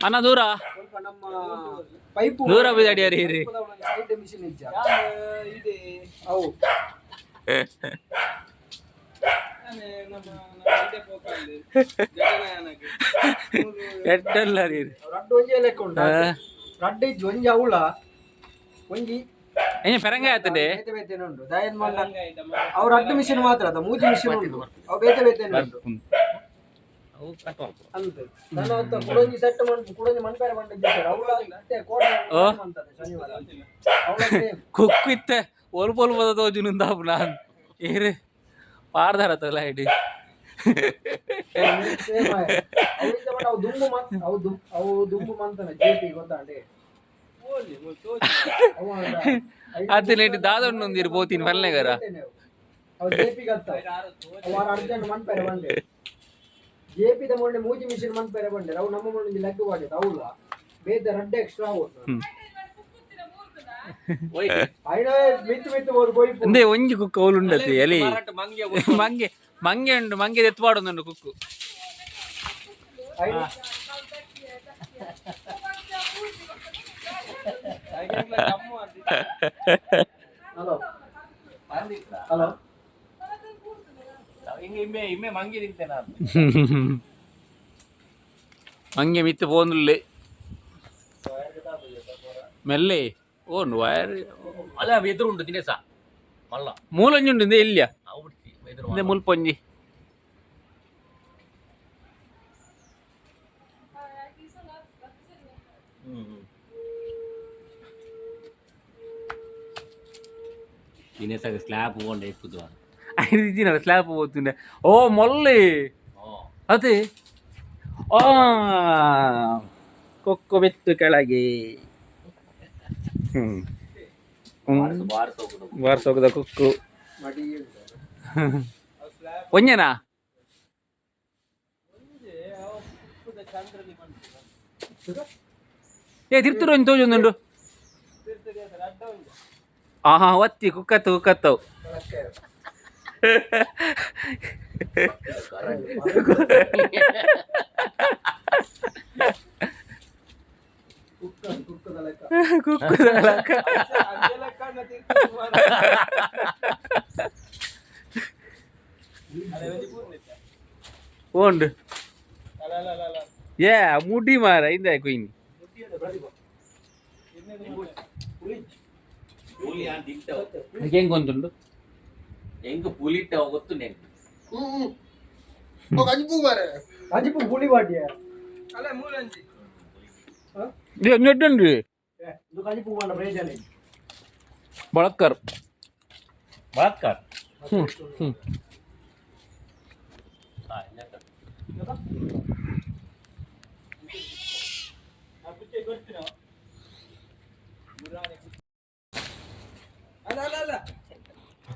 ಅಣ್ಣ ದೂರ. ಸ್ವಲ್ಪ ನಮ್ಮ ಪೈಪು. ದೂರ ಬಿದ್ದಾಡಿ ರೀ. ಸೈಡ್ ಮಿಷಿನ್ ಇಜ್ಜ ಇದೆ. ಅವು. ಎಡ್ಡಲ್ಲ ರೀ. ರಡ್ಡ್ ಒಂಜಿ ಲೆಕ್ಕ ಉಂಟು. ರಡ್ಡ್ ಇಜ್ಜಿ, ಒಂಜಿ ಅವಳ ಒಂಜಿ. ಏ ಪೆರಂಗ ಆತಂಡೆ. ಬೇತೆ ಬೇತೆನೆ ಉಂಟು ದಯನ್ ಮಲ್ಲ. ಅವು ರಡ್ಡ್ ಮಿಷಿನ್ ಮಾತ್ರ ಅದ, ಮೂಜಿ ಮಿಷಿನ್ ಉಂಟು. ಅವು ಬೇತೆ ಬೇತೆನೆ ಉಂಟು ಅಂತ ನನ್ನ ಹೊತ್ತ ಕುಡೊಂಜಿ ಸೆಟ್ ಮನ್ಪು, ಕುಡೊಂಜಿ ಮನ್ಪೇರೆ ಮಂಡಿದ್ದಾರೆ ಅವಳ ಇತ್ತೆ ಕೋಡ. ಓ. ಮಂತದೆ ಶನಿವಾರ ಅವಳ same. ಕುಕ್ಕು ಇತ್ತೆ ಒಲ್ಪ ಒಲ್ಪ ತೋಜುನುಂದಾಪು ನಾನು ಏರು ಪಾರ್ದಾರತ್ತಲ್ಲ ಇಡಿ. Same ಆಯೆ. ಅವು ಇತ್ತೆ ಬಟ್ ಅವು ದುಂಬು ಅವು ಅವು ದುಂಬು ಮಂತನ ಜೆಪಿ ಗೊತ್ತಾಂಡೆ ಅವು ಅಂಡ. ಅತ್ತನೆ ಇಟ್ಟು ದಾದೊಂಡು ಒಂದಿರು ಪೋತೀನಿ ಪಲ್ಲೆಗರ. ಅವು ಜೆಪಿ ಗತ್ತ ಅವು ಅರ್ಜೆಂಟ್ ಮನ್ಪೇರೆ ಬಂಡೆ. ಜೆಪಿ the ಮೊನ್ನೆ ಮೂಜಿ ಮಿಷಿನ್ ಮನ್ಪೇರೆ ಬಂಡೆ. ಅವು ನಮ್ಮ ಮೊನ್ನೆ ಲೆಗ್ ವಾಡಿದ ಅವಳ ಬೇತೆ ರಡ್ಡೆ ಎಕ್ಸ್ಟ್ರಾ ಹೋದ್. ಐನ ಮಿತ್ತು ಮಿತ್ತು ಹೋದ್ ಗೋಯ್ಪು. ಅಂದೇ ಒಂಜಿ ಕುಕ್ಕು ಅವಳು ಎಲಿ. ಮಂಗೆ ಮಂಗೆ ಉಂಡು, ಮಂಗೆ ಎತ್ಪಾಡೊಂದುಂಡು ಕುಕ್ಕು. ಐನ ಹಲೋ ಹಲೋ. ಹಿಂಗೆ ಇಮ್ಮೆ ಇಮ್ಮೆ ಮಂಗಿ ತಿಂತೆ ನಾನು. ಮಂಗೆ ಮಿತ್ತು ಪೋಂದುಲ್ಲೆ ಮೆಲ್ಲೆ ಓಂಡು ವೈರ್. ಅಲ್ಲ, ಎದುರು ಉಂಟು ದಿನೇಶ ಮಲ್ಲ. ಮೂಲೊಂಜಿ ಉಂಡು ಇಂದೆ ಇಲ್ಲಿಯ. ಅವು ಬಿಡ್ತಿ ಎದುರು. ಇಂದೆ ಮುಲ್ಪೊಂಜಿ. ದಿನೇಶ ಸ್ಲ್ಯಾಬ್ ಹೋಂಡ ಇಪ್ಪುದು. ಐದು ಸ್ಲ್ಯಾಬ್ ಹೋಗ್ತುಂಡೆ. ಓ ಮೊಲ್ಲೆ ಅದೇ. ಆ ಕೊಕ್ಕೊ ಬೆತ್ತು ಕೆಳಗೆ. ಹ್ಮ್ ಬಾರ್ಸೋಗದ ಕುಕ್ಕು. ಮಡಿ. ಒಂಜನಾ? ಏ ತಿರ್ತುರು ಒಂಜಿ ತೋಜೊಂದುಂಡು. ಆಹಾ ಒತ್ತಿ ಕುಕ್ಕತ್ತು ಕುಕ್ಕತ್ತವು. ಕುಕ್ಕ ಕುಕ್ಕದ ಲೆಕ್ಕ. ಕುಕ್ಕದ ಲೆಕ್ಕ. ಉಂಡು. ಏ ಮುಡಿ ಮಾರ ಇಂದ ಕುಯ್ನಿ. ಪುಲಿ ಅಂತ ತಿಂತವು. ಹೆಂಗ್ ಒಂದುಂಡು? ಹೆಂಗ್ ಪುಲಿಟ್ಟ ಗೊತ್ತು ನೆಂಗ್. ಅಜಿಪು ಗುಳಿ ಬಾಟಿಯ. ನೆಡ್ಡುಂಡು. ಇದು ಕಜಿಪು ಮಾಡ ಪ್ರಯೋಜನ. ಬಳಕ್ಕರ್. ಬಳತ್ಕಾರ. ಹ್ಮ್ ಹ್ಮ್.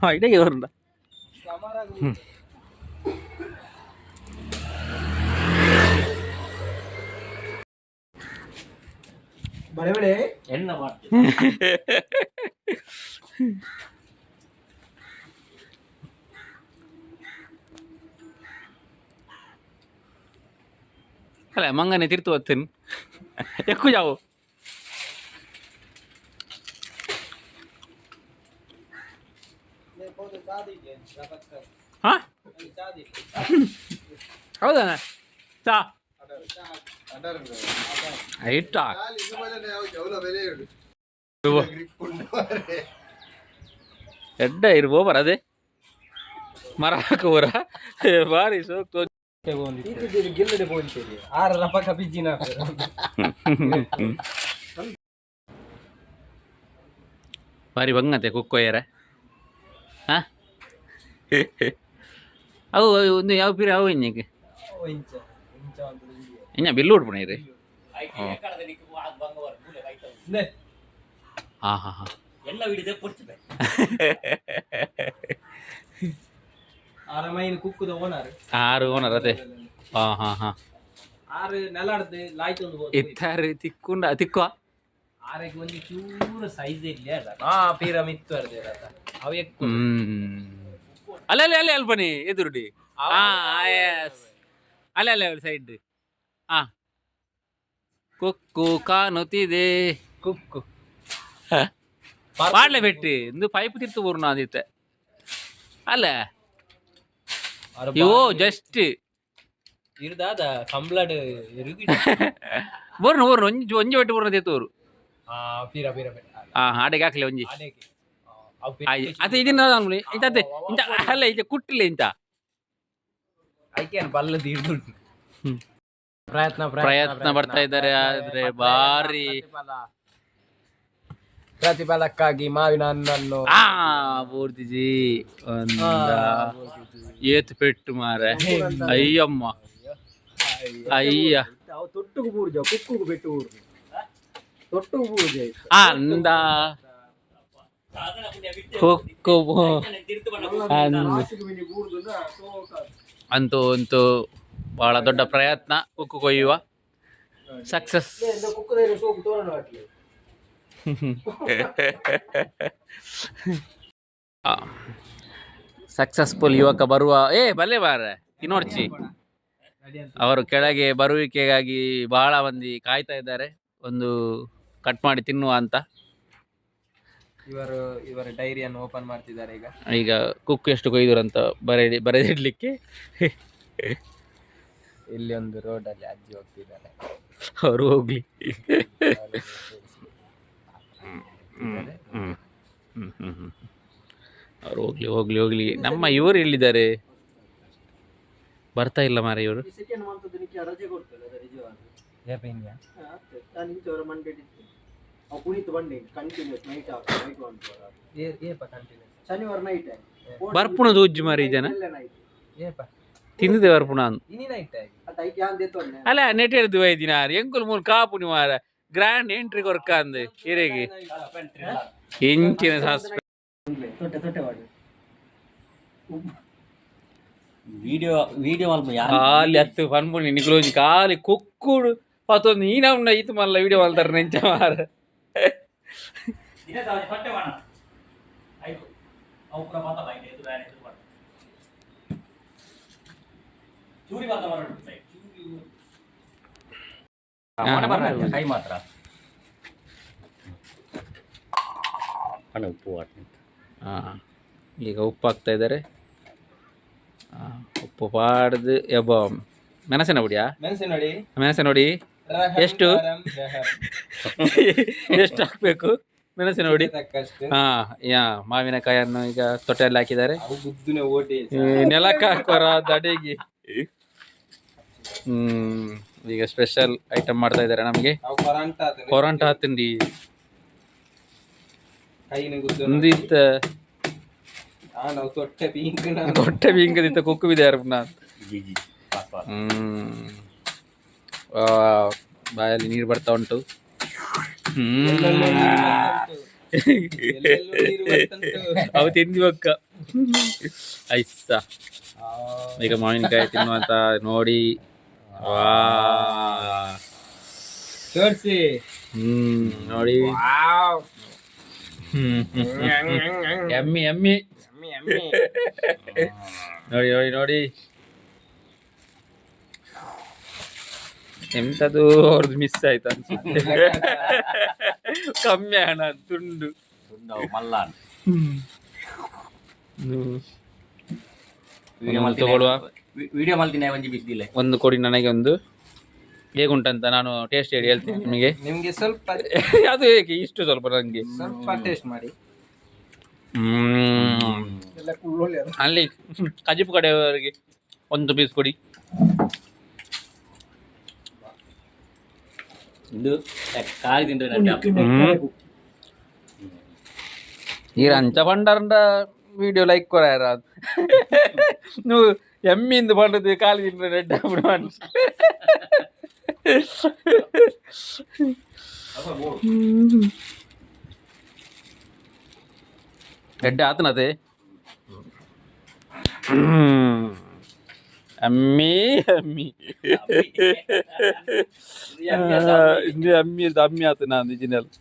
ಹಾ ಇಡೀ ಉಂಡ. ಬಳೆ ಬಳೆ. ಎಣ್ಣ ಮಾಡ್ತೀವಿ. ಅಲ್ಲ ಮಂಗನೆ ತಿರ್ತು ಹೊತ್ತೇನೆ ఎక్కు ಜಾವು. ಹಾ ಹೌದಾ ಚಾ ಇಟ್ಟ. ಎಡ್ಡ ಇರ್ಬೋ ಬರದೆ ಮರ ಹಾಕುವರ ಬಾರಿ ಸೋಕ್ ತೋ. ಗಿಲ್ಲಡೆ ಬೋಂತೀರಿ ಆರ ರಪಕ ಬಿಜ್ಜಿನ. ಬಾರಿ ಬಂಗತೆ ಕುಕ್ಕೊಯ್ಯರ. ಹಾ ಅವು ಒಂದು ಯಾವ ಪೀರ ಅವು ಇಂಜಿಗೆ ಇನ್ನ ಬಿಲ್ಲು ಉಡ್ಪುಣ ರೀ. ಹಾಂ ಹಾಂ ಹಾಂ. ಎಲ್ಲ ಹಿಡಿದೆ ಪೊಡ್ಚುವೆ. ಆರ ಮೈನ್ ಕುಕ್ಕುದ ಓನರ್. ಆರು ಓನರ್ ಅದೇ. ಹಾಂ ಹಾಂ ಹಾಂ. ಆರು ನೆಲಾಡ್ದು ಲಾಯ್ತು ಒಂದು. ಇತ್ತಾರೆ ತಿಕ್ಕುಂಡ ತಿಕ್ಕುವ. ಆರೆಗ್ ಒಂಜಿ ಚೂರು ಸೈಜ್ ಇಲ್ಲ ಅಲ್ಲ ಆ ಪೀರ ಮಿತ್ತು ಅರ್ದೆ ಅವು ಎಕ್ಕು. ಹ್ಮ್ ಅಲ್ಲ ಅಲ್ಲ ಅಲ್ಲ ಅಲ್ಪನಿ ಎದುರುಡಿ. ಹಾ ಎಸ್ ಅಲ್ಲ ಅಲ್ಲ ಸೈಡ್. ಹಾ ಕೊಕ್ಕು ಕಾಣುತ್ತಿದೆ. ಕುಕ್ಕು. ಪಾಡ್ಲೆ ಬೆಟ್ಟಿ ಇಂದು ಪೈಪ್ ತಿರ್ತು ಊರ್ನ ಅಂದಿತ್ತೆ ಅಲ್ಲ. ಇವು ಜಸ್ಟ್ ಇರ್ದಾದ ಕಂಬ್ಲಡ್ ಎರುಗಿ. ಬೋರ್ನ ಊರ್ನ ಒಂಜಿ ಒಂಜಿ ಬೆಟ್ಟು ಊರ್ನ ತಿತ್ತೂರು. ಆ ಪೀರ ಪೀರ ಪೀರ. ಆ ಆಡೆಗೆ ಹಾಕ್ಲಿ ಒಂಜಿ. ಆಡೆಗೆ ಅವು. ಆಯ್ ಅದೇ ಇದನ್ನ ಇಂತ ಅದೇ ಇಂತ ಅಲ್ಲ, ಇಂತ ಕುಟ್ಟಿಲ್ಲ ಇಂತ. ಐಕೆ ಬಲ್ಲ ತೀರ್ದುಂಟು. ಪ್ರಯತ್ನ. ಪ್ರಯತ್ನ ಪಡ್ತಾ ಇದ್ದಾರೆ, ಆದ್ರೆ ಭಾರಿ ಪ್ರತಿಫಲಕ್ಕಾಗಿ ಮಾವಿನ ಹಣ್ಣನ್ನು. ಆ ಪೂರ್ತಿಜಿ ಒಂದ ಏತ್ ಪೆಟ್ಟು ಮಾರೆ, ಅಯ್ಯಮ್ಮ ಅಯ್ಯ. ಅವು ತೊಟ್ಟುಗು ಬೂರ್ಜ ಕುಕ್ಕುಗು ಬೆಟ್ಟು ಊರು ತೊಟ್ಟುಗು ಬೂರ್ಜ. ಅಂದ ಕುಕ್ಕು ಅಂದ. ಅಂತೂ ಅಂತೂ ಬಹಳ ದೊಡ್ಡ ಪ್ರಯತ್ನ, ಕುಕ್ಕು ಕೊಯ್ಯುವ ಸಕ್ಸಸ್. ಕುಕ್ಕುದ ಸೋಪು ತೋರಣ ಹಾಕ್ಲಿ. ಸಕ್ಸಸ್ಫುಲ್ ಯುವಕ ಬರುವ. ಏ ಬಲ್ಲೆ ಬಾರೆ ತಿನ್ನೋಡ್ಚಿ. ಅವರು ಕೆಳಗೆ ಬರುವಿಕೆಗಾಗಿ ಬಹಳ ಮಂದಿ ಕಾಯ್ತಾ ಇದ್ದಾರೆ, ಒಂದು ಕಟ್ ಮಾಡಿ ತಿನ್ನುವ ಅಂತ. ಇವರು ಇವರ ಡೈರಿಯನ್ನು ಓಪನ್ ಮಾಡ್ತಿದ್ದಾರೆ ಈಗ. ಈಗ ಕುಕ್ಕು ಎಷ್ಟು ಕೊಯ್ದರು ಅಂತ ಬರೆ ಬರೆದಿಡ್ಲಿಕ್ಕೆ. ಇಲ್ಲಿ ಒಂದು ರೋಡ್ ಅಲ್ಲಿ ಅಜ್ಜಿ ಹೋಗ್ತಿದ್ದಾರೆ. ಅವರು ಹೋಗ್ಲಿ. ಅವ್ರು ಹೋಗ್ಲಿ ಹೋಗ್ಲಿ ಹೋಗ್ಲಿ. ನಮ್ಮ ಇವರು ಎಲ್ಲಿದ್ದಾರೆ? ಬರ್ತಾ ಇಲ್ಲ ಮಾರ ಇವರು. ಈ ಸೆಕೆಂಡ್ ಮಂತ್ ದಿನಕ್ಕೆ ರಜೆ ಕೊಡ್ತಾರೆ, ಅದು ನಿಜವಾದ. ನಾನು ಇಂಚವರ ಮಂಡೇ ಇತ್ತು ಅವು ಕುಣಿತು ಬಂಡೆ ಕಂಟಿನ್ಯೂಸ್ ನೈಟ್ ನೈಟ್ ಒಂದು ಶನಿವಾರ ನೈಟ್. ಬರ್ಪುಣ ದೂಜ್ಜು ಮಾರಿ ಜನ. ನೈಟ್. ತಿಂದಿದೆ ಬರ್ಪುಣ ಅಂದ್. ಇನಿ ನೈಟ್ ಆಗಿ. ಅತ್ತ ಐಕೆ ಅಂದೇತೊನ್ನೆ. ಅಲ್ಲ, ನೆಟ್ ಹಿಡ್ದು ಒಯ್ದಿನ ಎಂಕುಲು ಮೂಲು ಕಾಪುನಿ ಮಾರ, ಗ್ರ್ಯಾಂಡ್ ಎಂಟ್ರಿ ಕೊರ್ಕ ಅಂದ್ ಹಿರೇಗೆ ಇಂಚಿನ ಸಾಸ್ಪೆ. ತೊಟ್ಟೆ ತೊಟ್ಟೆ ಮಾಡಿ. ವಿಡಿಯೋ ವಿಡಿಯೋ ಮಲ್ಪ ಯಾರು? ಖಾಲಿ ಹತ್ತು ಪನ್ಪುಣಿ ನಿಕ್ಲು ಒಂಜಿ ಖಾಲಿ ಕುಕ್ಕುಡು ಪತ್ತೊಂದು ಈನ ಉಂಡ ಈತು ಮಲ್ಲ ವಿಡಿಯೋ ಮಲ್ತಾರ ನೆಂಚ ಮಾರ. ಹೊಟ್ಟೆ ಮಾಡ ಆಯ್ತು, ಅವು ಪೂರ ಮಾತಾಡ ಎದುರು ಎದುರು ಮಾಡ ಚೂರಿ ಮಾತ್ರ ಬರೋಣ. ಕೈ ಮಾತ್ರ ಹಣ ಉಪ್ಪು ವಾಟನೆ. ಹಾ, ಈಗ ಉಪ್ಪು ಹಾಕ್ತಾ ಇದ್ದಾರೆ. ಆ, ಉಪ್ಪು ಪಾಡ್ದು ಎಬ್ಬ ಮೆಣಸಿನ ಪುಡಿಯಾ? ಮೆಣಸು ನೋಡಿ. ಮೆಣಸಿನ ನೋಡಿ. ಎಷ್ಟು? ಎಷ್ಟು ಹಾಕ್ಬೇಕು ಮೆಣಸಿನ ಹುಡಿ? ತಕ್ಕಷ್ಟು. ಹಾ ಯಾ, ಮಾವಿನಕಾಯನ್ನು ಈಗ ತೊಟ್ಟೆಯಲ್ಲಿ ಹಾಕಿದ್ದಾರೆ. ಅವು ಗುದ್ದುನೆ ಓಟಿ. ಈ ನೆಲಕ್ಕೆ ಹಾಕೋರ ದಡಿಗೆ. ಈಗ ಸ್ಪೆಷಲ್ ಐಟಮ್ ಮಾಡ್ತಾ ಇದ್ದಾರೆ ನಮಗೆ. ಅವು ಕೊರಂಟ ಆತನೆ. ಕೊರಂಟ ತಿಂಡಿ. ಕೈನ ಗುದ್ದು. ಒಂದಿತ್ತ. ಆ ನಾವು ತೊಟ್ಟೆ ಪೀಂಕ್. ತೊಟ್ಟೆ ಬೀಂಕದಿತ್ತ ಕುಕ್ಕು ಬಿದೆ ಯಾರು ಪುನಃ. ಜಿ ಜಿ ಪಾಪ. ಆ, ಬಾಯಲ್ಲಿ ನೀರು ಬರ್ತಾ ಉಂಟು. ಅವು ತಿಂದಿ ಬಕ್ಕ ಐಸ. ಈಗ ಮಾವಿನಕಾಯಿ ತಿನ್ನುವಂತ ನೋಡಿ, ವಾ. ತೋರಿಸಿ. ನೋಡಿ. ಎಮ್ಮಿ ಎಮ್ಮಿ. ನೋಡಿ ನೋಡಿ ನೋಡಿ, ಎಂತದು ಅವ್ರದ್ದು ಮಿಸ್ ಆಯ್ತು ಅನ್ಸುತ್ತೆ, ಕಮ್ಮಿ ಹಣ ತುಂಡು. ತುಂಡು ಮಲ್ಲಾನ್. ಒಂದು ತಗೊಳ್ಳುವ. ವಿಡಿಯೋ ಮಲ್ತಿನ ಒಂಜಿ ಬಿಸ್ದಿಲ್ಲ. ಒಂದು ಕೊಡಿ ನನಗೆ ಒಂದು, ಹೇಗುಂಟಂತ ನಾನು ಟೇಸ್ಟ್ ಹೇಳಿ ಹೇಳ್ತೀನಿ ನಿಮಗೆ. ನಿಮ್ಗೆ ಸ್ವಲ್ಪ. ಅದು ಹೇಗೆ ಇಷ್ಟು ಸ್ವಲ್ಪ ನನಗೆ. ಸ್ವಲ್ಪ ಟೇಸ್ಟ್ ಮಾಡಿ. ಎಲ್ಲ ಕುಳ್ಳೊಳ್ಳೆ. ಅಲ್ಲಿ ಕಜಿಪು ಕಡೆಯವರಿಗೆ ಒಂದು ಪೀಸ್ ಕೊಡಿ. ಇದು ಕಾಯಿ ತಿಂದ್ರೆ. ಈ ರಂಚ ಪಂಡರಂಡ ವಿಡಿಯೋ ಲೈಕ್ ಕೊರಾರ ನೀವು ಎಮ್ಮಿಂದ ಪಂಡದ್ದು ಖಾಲಿ ತಿಂದ್ರೆ ರೆಡ್ ಮನುಷ್ಯ. ರೆಡ್ ಆತನತೆ ಅಮ್ಮಿ ಅಮ್ಮಿ ಅಮ್ಮಿ ಅಮ್ಮಿ ಆತ ನಾನು ನಿಜಿನಲ್ಲಿ.